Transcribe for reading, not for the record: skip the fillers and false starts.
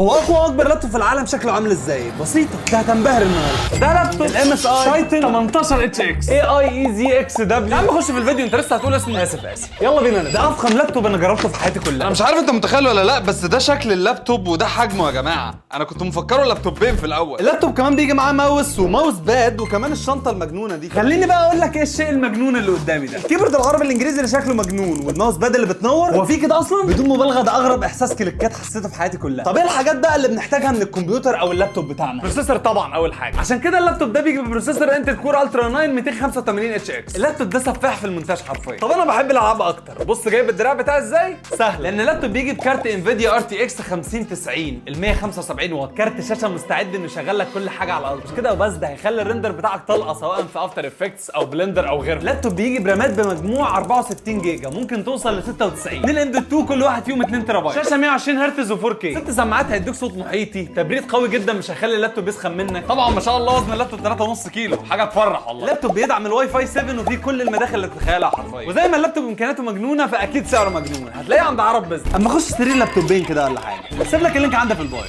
هو اقوى اكبر لابتوب في العالم شكله عامل ازاي؟ بسيطه، انت هتنبهر النهارده. ده لابتوب ال MSI Titan 18 HX. اي اي اي زي اكس دبليو. يا عم خش في الفيديو، انت لسه هتقول اسمه؟ اسف اسف، يلا بينا نبدا. ده افخم لابتوب انا جربته في حياتي كلها. انا مش عارف انت متخيل ولا لا، بس ده شكل اللابتوب وده حجمه يا جماعه. انا كنت مفكرة لابتوبين في الاول. اللابتوب كمان بيجي معاه mouse و mouse pad وكمان الشنطة المجنونة دي. خليني بقى اقول لك ايه الشيء المجنون اللي قدامي ده. ال keyboard العربي الانجليزي اللي شكله مجنون وال mouse pad اللي بتنور. هو في كده اصلا؟ بدون مبالغه ده اغرب احساس كليكات حسيته في حياتي كلها. طب ايه الحاجات بقى اللي بنحتاجها من الكمبيوتر او اللابتوب بتاعنا؟ processor طبعا اول حاجه، عشان كده اللابتوب ده بيجي ب processor Intel Core Ultra 9 285 HX. اللابتوب ده سفاح في المونتاج حرفيا. طب انا بحب الالعاب اكتر، بص جايب الدراع بتاعي ازاي؟ سهل، لان اللابتوب بيجي بكارت Nvidia RTX 5090 ال 175 واط، كارت شاشة مستعد انه يشغل لك كل حاجة على الارض. مش كده وبس، ده هيخلي ال render بتاعك طلقه سواء في After Effects او Blender او غيره. اللابتوب بيجي برامات بمجموع 64 جيجا، ممكن توصل ل 96، 2 M dot 2 كل واحد فيهم 2 تيرا بايت، شاشة 120 هرتز و4 K، ست سماعات هيدوك صوت محيطي، تبريد قوي جدا مش هيخلي اللابتوب يسخن منك. طبعا ما شاء الله وزن اللابتوب 3.5 كيلو، حاجة تفرح والله. اللابتوب بيدعم الواي فاي 7 وفيه كل المداخل اللي تتخيلها حرفيا. وزي ما اللابتوب امكانياته مجنونة فاكيد سعره مجنون. هتلاقيه عند عرب بزنس. اما اخش اشتري لابتوبين كده ولا حاجه، هسيب لك ال link عندك في ال bio.